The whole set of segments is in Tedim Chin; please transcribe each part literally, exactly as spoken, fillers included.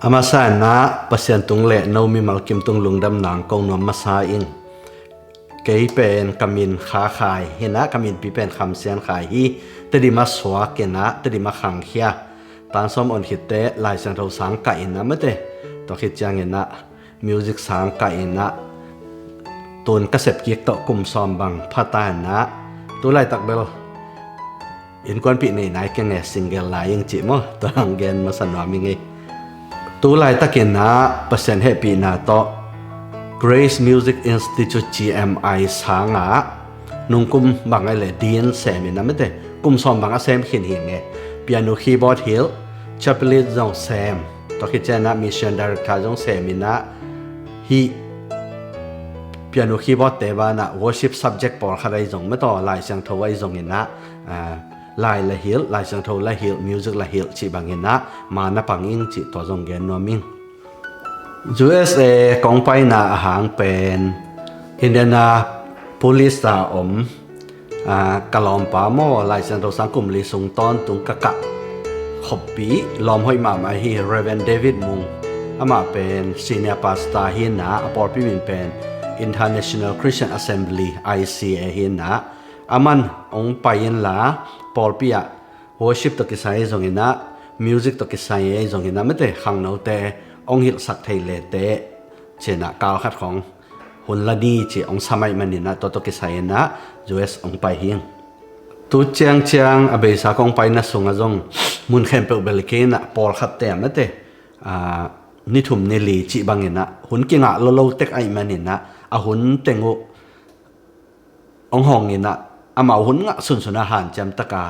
A masa in ah Pasian tung le no mimal kim tung lungdam nang kong nuam masa ing. Kei pen ka min Kha Khai hi in ah, ka minpi pen Kham Sian Khai hi. Tedim ah suak in ah Tedim ah khangkhia. Tan sawm on khitteh Lai Siangtho sang kah in ah mate, tua khit ciangin ah music sang kah in ah tun ka sep kik tawh kum sawm bang pha ta in ah, tu laitak bel innkuanpih nei nai keng e, single lai ing cih maw, tua hong gen masa nuam ing ei. Tu laitakin ah Pasian hehpihna tawh Grace Music Institute, G M I sang ah nungkum bang ai le din sem in ah mate, kum sawm bang a sem khin hi ing e. Piano keyboard hilh, chaplain zong sem, tua khit ciang ah mission director zong sem in ah, hih piano keyboard te banah worship subject pawlkhat ahi zong mate, Lai Siangtho ahi zongin ah, ah, lai la hilh, Lai Siangtho la hilh, music la hilh cih bangin ah ma na pang ing cih tua zong gen nuam ing. U S A kong paina a hang pen Indianapolis a om, ah, ka lawmpa maw, Lai Siangtho sang kum li sung tawntung ka kah khoppi lawm hoih mahmah hi, Reverend David Mung. Amah pen senior pastor hi in ah, a pawlpi min pen International Christian Assembly, I C A hi in ah, aman hong pai inla, pawlpi ah worship tawh kisai ahi zongin ah, music tawh kisai ahi zongin ah mate, khangnote hong hilhsak thei le teh ci in ah, kal khat khawng hun la ni ci hong sam ahih manin ah, tua tawh kisai in ah U S hong pai hi ing. Tu ciangciang a beisa kong paina sungah zong mun khempeuh bel kei in ah, pawlkhatte ah mate, ah, ni thum ni li cih bangin ah hun kingah lolo tek ahih manin ah, a hun teng uh hong hawng in ah, amau hun ngah sunsun ah hanciam taka,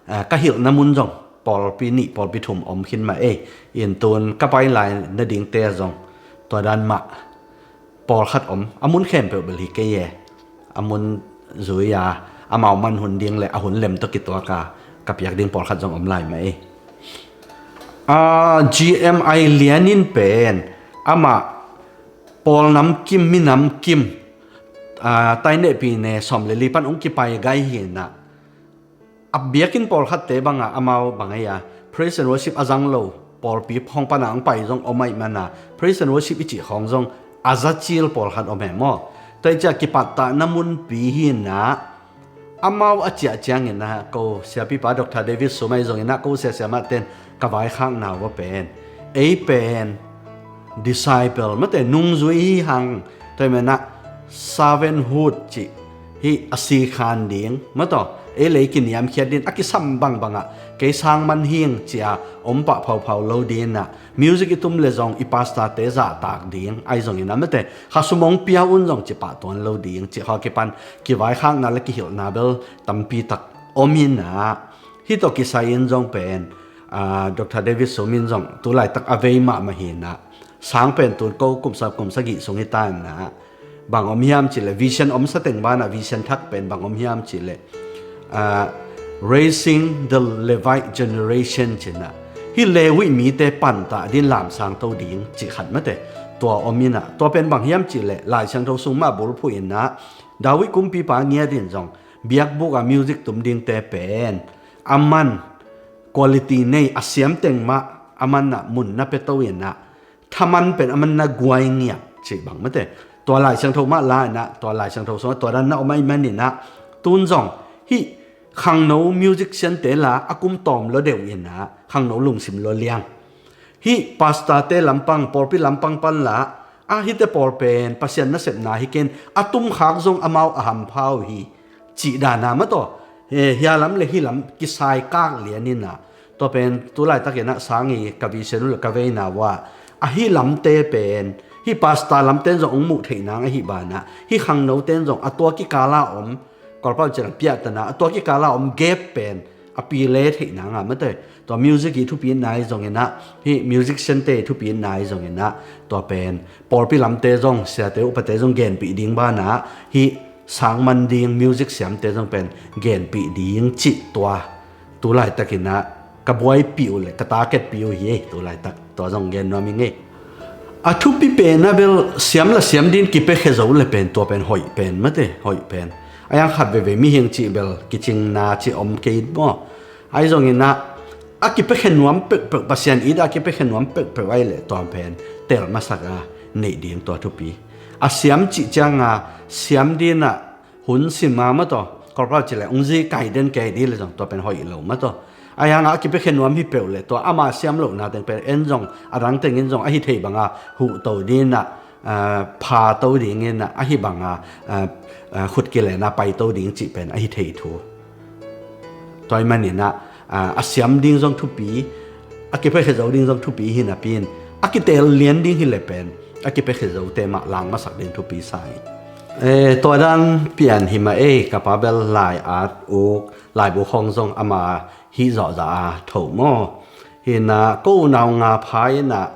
ah, ka hilhna mun zong pawlpi nih pawlpi thum om khin mah ei. In tun ka pai lai nadingte ah zong tua dan mah pawlkhat om, a mun khempeuh bel hi kei e. A mun zui a, amau man hun ding le a hun lem tawh kituak a ka piak ding pawlkhat zong om lai mah ei. Ah, G M I Lian in pen amah pawl namkim, mi namkim, ah, tainehpih ne sawm le li pan hong kipai gai hi in ah, a biakinn pawlkhatte bangah amau bang ei a, praise and worship a zang lo pawlpi hong pana hong pai zong om ahih mana, praise and worship i cih khawng zong a za cil pawlkhat om e maw. Tua hi ciah kipattahna munpi hi in ah, amau a ciah ciangin ah, ko siapipa Doctor David Sum ahi zongin ah, ko siasiamahten ka vaikhakna uh a pen, ei pen disciple mate, nungzui hi hang, tua hi manah servanthood cih, hih a sikhan ding mate, ei le ei kiniamkhiat ding, a kisam bangbangah kei sang man hing cia om pah phauphau lo ding in ah, music i tum le zong i pastorte zahtak ding ahi zongin ah mate, kha sum hong pia un zong ci pah tuan lo ding cih khawng a kipan kivaikhakna le kihilhna bel tampi tak om in ah, hih tawh kisai in zong pen, ah, Doctor David Sum in zong tu laitak a vei mahmah hi in ah, sang pen tun ko kum sa, kum sagih sung hi ta in ah, bang om hiam cih leh, vision om sa teng banah vision thak pen bang om hiam cih leh, ah, Raising the Levite Generation ci in ah, hih Levi mite pantah ding lamsang to ding cih khat mate, tua om in ah, tua pen bang hiam cih leh Lai Siangtho sung mah bulphuh in ah, David kumpipa ngiat in zong biakbuk ah music tum dingte pen aman quality nei, a siam teng mah aman ah mun na pia to in ah, thaman pen aman na guai ngiat cih bang mate, tua Lai Siangtho mah la in ah, tua Lai Siangtho sungah tua dan na om ahih manin ah, tun zong hih khangno musiciante la a kum tawm lua deuh in ah, khangno lungsim lua liang, hih pastorte lampang, pawlpi lampang pan la, a hihte pawl pen Pasian nasepna hi kei in, a tumkhak zong amau a hampha uh hi cih dan a mate, eh, hia lam le hih lam kisai kak lian in ah, tua pen tu laitak in ah sang i ka vision uh le ka veina uh ah, a hih lamte pen hih pastor lamte in zong hong muh theih nang ahih banah, hih khangnote in zong a tua kikal a om, Kawlpau ciang piahtana, a tua kikal a om gap pen a pi le theih nang a mate, tua music i thupitna ahi zongin ah, hih musiciante i thupitna ahi zongin ah, tua pen pawlpi lamte zong, siate upate zong genpih ding banah, hih sang man ding music siamte zong pen genpih ding cih tua tu laitakin ah ka buaipih uh le ka taketpih uh hi ei, tu laitak tua zong gen nuam ing ei. A thupi pen a bel siam la siam din kipiakhia zo le pen tua pen hoih pen mate, hoih pen. A yang khat veve mihing cih bel kicingna cih om kei maw. Ahi zongin ah A kipiakhia nuam peuhpeuh, Pasian it a kipiakhia nuam peuhpeuh ahih leh tua pen tel masak a neih ding tua thupi. A siam cih cianga siam dinah hun sim a mataw, Kawlpau cih leh ung zi kai den kei dih leh zong tua pen hoih lo mataw. A hianga a kipiakhia nuam hi peuh leh tua ama siam lohna teng pen en zong a dang tengin zong a hi thei banga huhto dinah, ah, phato dingin ah, a hi banga, ah, ah, khut kilena paito ding cih pen a hi thei thu. Tua hi maninah, ah, a siam ding zong thupi, a kipiakhia zo ding zong thupi hi napi-in a kitel lian ding hi leh pen a kipiakhia zote mah lang masak ding thupi sa hi. Eh, tua dan pian hi mah ei, ka pa bel lai-at uk, laibu khawng zong ama hih zawhzah a tho maw. Hinah ko unau nga pha inah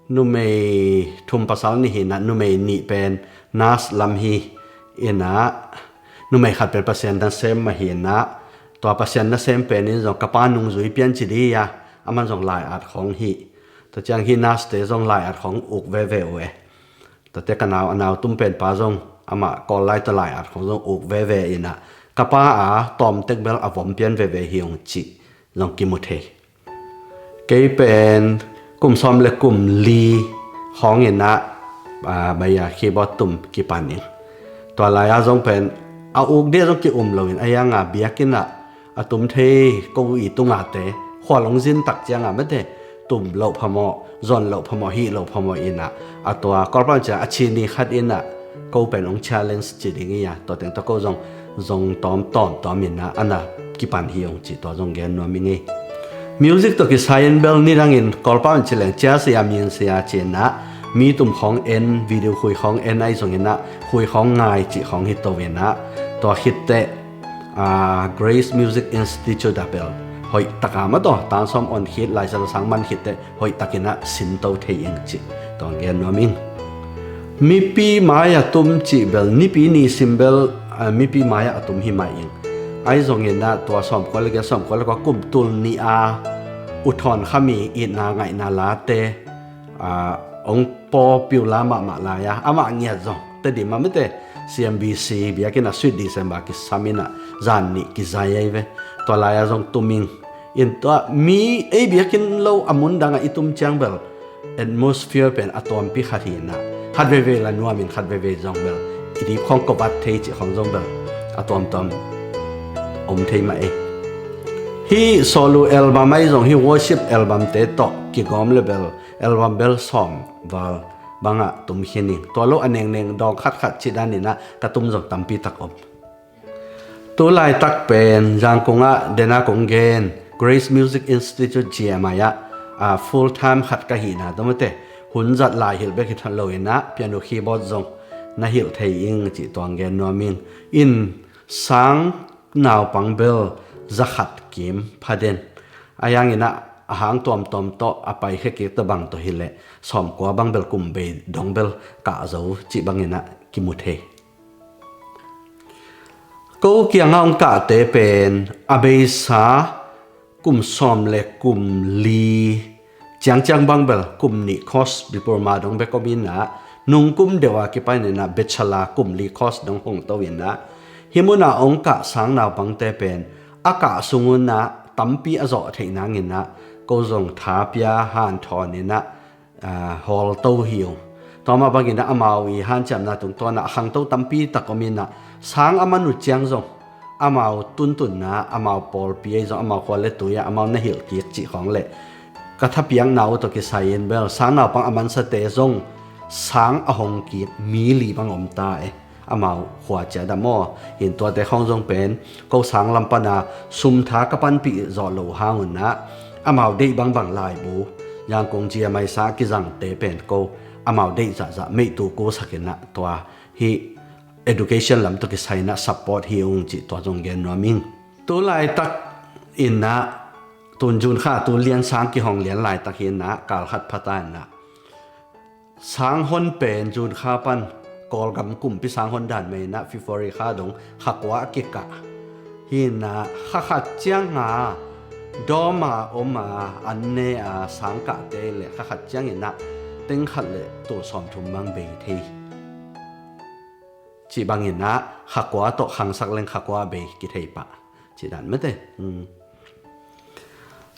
numei thum pasal nih hinah numei nih pen nurse lam hi inah numei khat pen Pasian nasem mah hinah tua Pasian nasem pen in zong ka pa nungzui pian ci dih a, aman zong lai-at khawng hi. Tua ciang hih nurse te zong lai-at khawng uk veve uh e. Tuate ka nau, a nau tum pen pa zong amah Kawl lai tawh lai-at khawng zong uk veve inah ka pa a tawmtek bel a vom pian veve hi ung cih zong kimu thei. Kei pen kum sawm le kum li khawng inah, ah, baya keyboard tum kipan in. Tua lai-a zong pen a uk dih zong ki-um lo in a hianga biakinn ah a tum thei ko i tungate khual hong zin tak cianga mate tum loh phamawh, zon loh phamawh, hih loh phamawh inah a tua Kawlpau ciang a chini khat inah ko pen hong challenge ci ding hi a, tua teng tawh ko zong zong tawm tawm tawm inah a na kipan hi hong ci tua zong gen nuam ing ei. Music tawh kisai in bel nidangin Kawlpau in ci leng cia sia min sia ci inah mi tum khawng en, video khui khawng en ahi zong inah khui khawng ngai cih khawng hi to inah tua khitteh, ah, Grace Music Institute a bel hoih taka mataw tan sawm on khit Lai Siangtho sang man khitteh hoih takinah sinto thei ing cih tua gen nuam ing. Mipi mai-a tum cih bel nipi ni sim bel, ah, mipi mai-ah a tum hi mah ing. Ahi zonginah tua sawmkua le giat sawmkua le kua kum tul nih a uthon khami itna ngaihna late, ah, hong paw piu la mahmah lai-a amah ngiat zong Tedim a mite C M B C biakinn a Sweet December kisam inah zan nih kizai ahi ve. Tua lai-a zong tum ing. In tua mi ei biakinn lo a mun dangah i tum ciang bel atmosphere pen a tuampi khat hinah khat veivei la nuamin khat veivei zong bel i dip khawng kobat thei cih khawng zong bel a tuamtuam om thei mah ei. Hih solo album ahi zong hih worship album te tawh kigawm le bel album bel sawm val bangah tum khin ing. Tua lo a nengneng dawng khatkhat cih daninah ka tum zong tampi tak om. Tu laitak pen Zangkung ah dena kong gen Grace Music Institute G M I ah, ah, full time khat ka hihna tua mate hun zat lai hilh bek hi than lo inah piano keyboard zong na hilh thei ing cih tuang gen nuam ing. In sang naupang bel zakhat kim phaden a hianginah a hang tuamtuam tawh a paikhia kik tawh bang tawh hileh sawmkua bang bel kum bei dong bel kah zo cih banginah kimu thei. Ko kiangah hong kahte pen a beisa kum sawm le kum li ciangciang bang bel kum nih course diploma dong bek om inah nungkum deuh a kipan inah bachelor kum li course dong hong to inah hih munah hong kah sang naupangte pen a kah sungunah tampi a zawh theih nanginah ko zong tha pia hanthawn inah, ah, hawl to hi ung. Tua mah bangin amau i hanciamna tungtawnah a khangto tampi tak om inah sang a man uh ciang zong amau tuntunna amau pawlpi ahi zong amau khua le tui ah amau na hilh kik cih khawng le ka thapiakna uh tawh kisai in bel sang naupang a mansate zong sang a hong kik mi li bang om ta e. Amau khua ciat ah maw in tuate khawng zong pen ko sang lam pana sum tha ka panpih zawh loh hangunah amau deih bangbang laibu Zangkung G M I sang a kizangte pen ko amau deih zahzah meihtu kusak inah tua hih education lam tawh kisai inah support hi ung cih tua zong gen nuam ing. Tu laitak inah tun June kha tu lian sang kihong lian laitak hi inah kal khat phata inah sang hon pen June kha pan Kawlgam kumpi sang hon dan mei inah February kha dong kha kua a kikah hi inah kha khat cianga dawm a om a an ne a sang kahte le kha khat cianginah teng khat le tul sawmthum bang bei thei. Cih banginah kha kua tawh khangsak leng kha kua bei kithei pah cih dan mate. Hmm.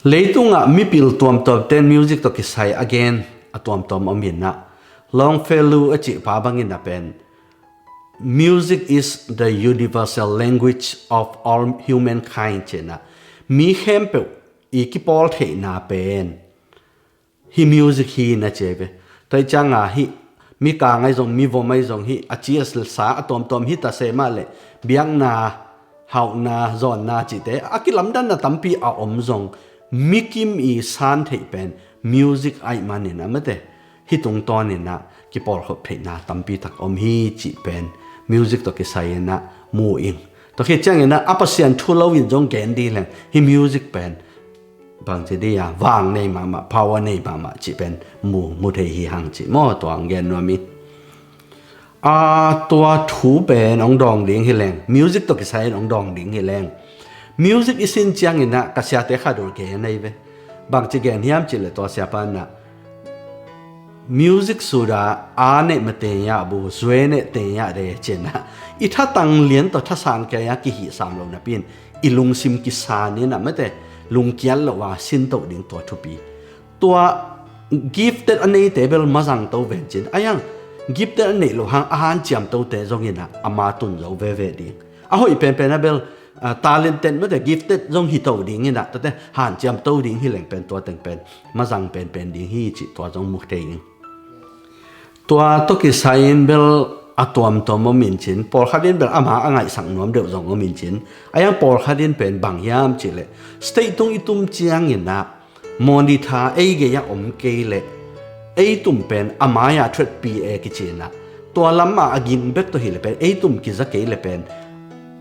Leitungah mipil tuamtuam ten music tawh kisai a gen a tuamtuam om inah, Longfellow a cih pa bangin a pen, "Music is the universal language of all humankind," cinah, mi khempeuh i kipawl theihna pen hi music hi na ci ve. Tua hi cianga hi, mi kang ahi zong, mi vom ahi zong hi, a ci a sa a tuamtuam hi ta se mah leh, biakna, hauhna, zawnna cihte a kilamdanna tampi a om zong, mikim i san theih pen music ahi manin a mate, hi tungtawninah kipawlkhop theihna tampi tak om hi cih pen music tawh kisai inah mu ing. Tua khit cianginah a Pasian thu lo in zong gen dih leng, hi music pen bangci dih a, vang nei mahmah, power nei mahmah cih pen mu, mu thei hi hang cih maw, tua hong gen nuam hi. A, tua thu pen hong dawng ding hi leng, music tawh kisai in hong dawng ding hi leng, music i sin cianginah ka siate khat uh gen ahi ve. Bangci gen hiam cih leh tua siapa inah, "Music suda a ne ma te ya bu, zue ne te ya de," cinah, i thatang lian tawh thasan kei a kihihsam lo napi in i lungsim kisan inah mate, lungkiat lo a sin toh ding tua thupi. Tua gifted a neite bel mazang to vencin, a yang gifted a neih lo hang a hanciam tote zonginah ama tun zo veve ding. A hoih penpen a bel, ah, talented mate, gifted zong hi to dinginah, tate hanciam to ding hi leng pen tua teng pen mazang penpen ding hi cih tua zong mu thei ing. Tua tawh kisai in bel a tuamtuam om in cin, pawlkhat in bel ama a ngaihsak nuam deuh zong om in cin, a yang pawlkhat in pen bang hiam cih leh, stage tung i tum cianginah monitor ei gei a om kei leh, ei tum pen a mai-ah thuat P A kicinah, tua lamah a ging bek tawh hi leh pen, ei tum kiza kei leh pen,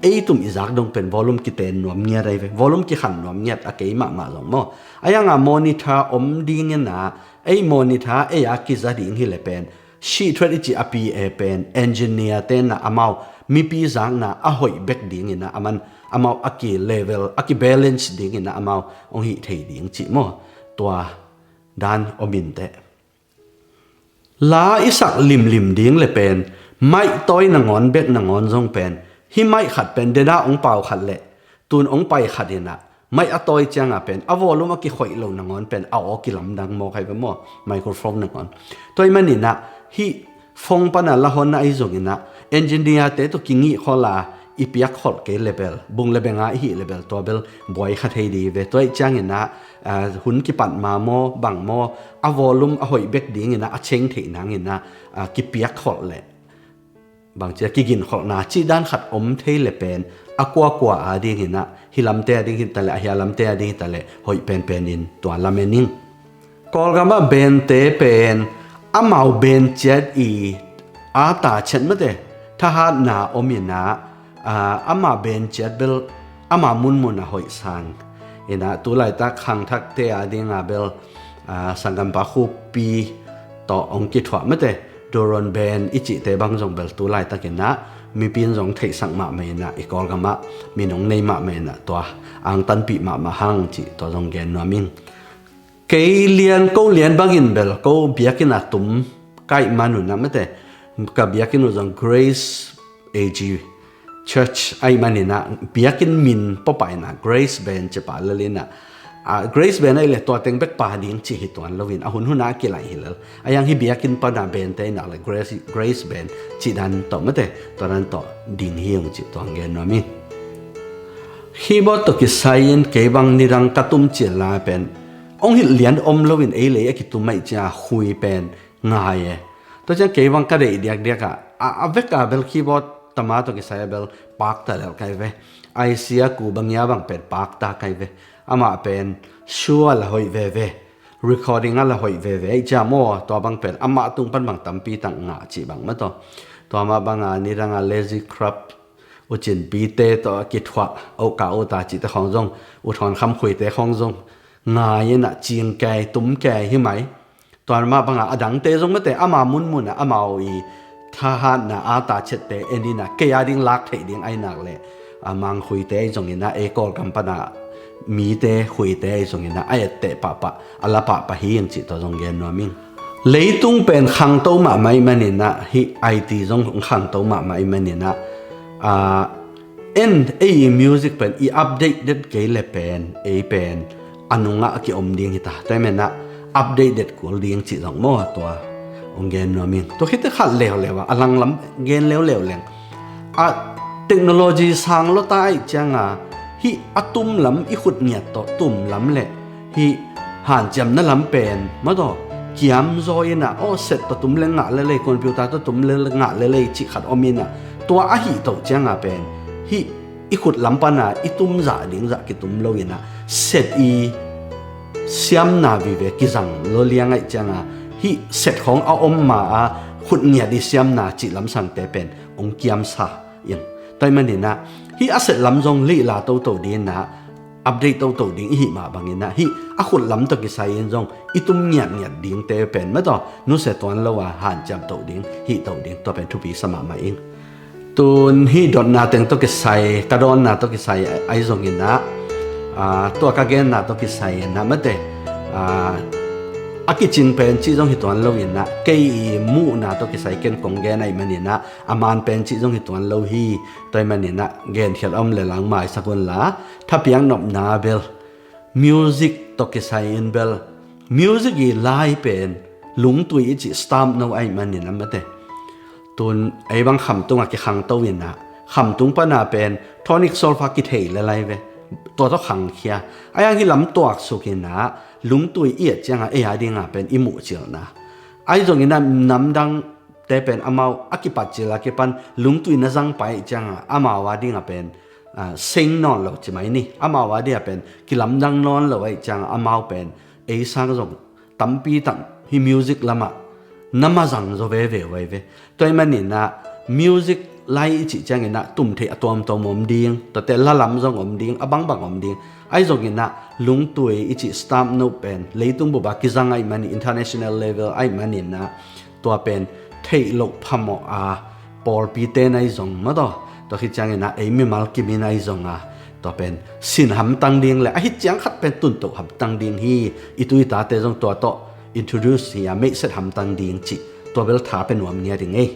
ei tum i zak dong pen volume kiten nuam ngiat ahi ve, volume kikhan nuam ngiat a kei mahmah zong maw. A yanga monitor om dinginah, ei monitor ei a kiza ding hi leh pen, sih thuat i cih a P A pen engineer tenah amau mipi zakna a hoih bek dinginah aman amau a ki level, a ki balance dinginah amau hong hih thei ding cih maw. Tua dan om inteh. La i sak limlim ding le pen, mic tawi nangawn bek nangawn zong pen, hi mic khat pen dena hong pau khat le tun hong pai khat inah, mic a tawi cianga pen a volume a kikhoih lo nangawn pen a aw kilamdang mawk ahi ve maw, microphone nangawn. Tua ahih maninah hih phone pana la honna ahi zonginah, engineer te tawh kingih khol a, i piak kholh kei le bel, bung le benga i hih le bel, tua bel buai kha thei dih ve. Tua ahih cianginah, ah, hun kipat ma maw, bang maw, a volume a hoih bek dinginah a cheng theih nanginah, ah, kipiak kholh le bangci a kiginkholhna cih dan khat om thei le pen, a kuakua a dinginah, hi lamte a ding hi ta le, a hia lamte a ding hi ta le, hoih penpen in tua lamen ing. Kawlgam ah band te pen amau band ciat i a ta ciat mate, thahatna om inah, ah, ama band ciat bel ama munmun a hoih sang inah, tulaitak khangthakte a dinga bel, ah, sanggampa Khupi tawh hong kithuah mate, Duron band i cihte bang zong bel tulaitakinah mipi in zong theihsak mahmah inah, i Kawlgam ah min hong nei mahmah inah, tua angtanpih mahmah hang cih tua zong gen nuam ing. Kei lian, ko lian bangin bel, ko biakinn a tum ka hih man un a mate, ka biakinn uh zong Grace A G Church ahih maninah, biakinn min pawpah inah Grace Band ci pah lel inah, ah, Grace Band ahih leh tua teng bek pah ding cih hi tuan loin, a hunhun a kilaih hi lel. A yang hi biakinn pana band te inah le Grace, Grace Band cih dan tawh mate, tua dan tawh ding hi ung cih tua gen nuam ing. Keyboard tawh kisai-in kei bang nidang ka tum cian lai pen, hong hilh lian om loin ei lei a kitum ahih ciang khui pen ngai e. Tua ciang kei bang ka deih diakdiak ah, a, a vek a bel keyboard tama tawh kisai a bel pakta lel kai ve. Aisia ku bang ia bang pen pakta kai ve. Amah pen show a la hoih veve. Recording a la hoih veve. Ei ciang maw, tua bang pen amah tung pan bang tampi tang ngah cih bang mataw. Tua mah banga nidang a Lazy Crab, U Cin Pite tawh a kithuah, Oka Ota cihte khawng zong, U Thawn Kham Khuite khawng zong ngai inah, cing kei, tum kei hi mai. Tua mah banga a dangte zong mate, ama munmun ah amau i thahatna a ta ciatte en inah, kei a ding lak theih ding ahi nak le, a Mang Khuite ahi zonginah, ei Kawlgam pana mite Khuite ahi zonginah a etteh pahpah, a la pahpah hi ing cih tua zong gen nuam ing. Leitung pen khangto mahmah ahih maninah, hih I T zong khangto mahmah ahih maninah, a, en ei i music pen i update det kei le pen, ei pen a nungah a kiom ding hi ta. Tua hi menah update det kul ding cih zong maw, tua hong gen nuam ing. Tua khit teh khat leuleu a, a langlam gen leuleu leng, a technology sang lua ta ahih cianga hih a tum lam, i khut ngiat tawh tum lam le hih hanciamna lam pen mataw kiam zaw inah, aw, set tawh tum le ngah lelei, computer tawh tum le ngah lelei cih khat om inah, tua ahi toh cianga pen hih i khut lam pana i tum zah ding zah kitum lo inah, set i siamna vive kizang lo liang ahih cianga hih set khawng a om ma a khut ngiat i siamna cih lamsangte pen hong kiamsa in. Tua hi maninah hih a set lam zong lihla toto dinah update toto ding i hih mah banginah hih a khut lam tawh kisai in zong i tum ngiatngiat dingte pen mataw nusia tuan lo a hanciam to ding, hih to ding, tua pen thupi sa mahmah ing. Tun hih dotna teng tawh kisai, ka dawnna tawh kisai ahi zonginah, aa, tua ka genna tawh kisai inah mate, aa, a kicing pen cih zong hi tuan lo inah, kei i muhna tawh kisai ken kong gen ahih maninah, a man pen cih zong hi tuan lo hi. Tua hi maninah genkhiat om le lang maisak unla, thapiak nopna bel music tawh kisai in bel, music i lai pen lungtui i cih stamp no ahih manin a mate. Tun ei bang khamtung a kikhangto inah, khamtung pana pen tonic solfa kithei le lai ve. Tua tawh khangkhia. Ahi hang hih lam tuaksuk inah, lungtui i et cianga ei a dinga pen i muhcilna. Ahi zonginah namdang te pen amau a kipat cil a kipan lungtui na zang pai cianga amau a dinga pen, ah, seng nawn lo ci mai ni. Amau a dinga pen kilamdang nawn lo ahih cianga amau pen ei sang zong tampi tak hih music lamah na mazang zaw veve uh ai ve. Tua hi maninah music lai i cih cianginah tumtheih a tuamtuam om ding, tuate la lam zong om ding, a bangbang om ding. Ahi zonginah lungtui i cih stamp no pen leitung bup a kizang ahih manin, international level ahih maninah tua pen theih loh phamawh a, pawlpite na i zong mataw, tua khit cianginah ei mimal kimin a i zong a, tua pen sin hamtang ding le ahi ciang khat pen tuntoh hamtang ding hi. I tu i tate zong tua tawh introduce hi a, meihset hamtang ding cih tua bel tha pe nuam ngiat ing ei.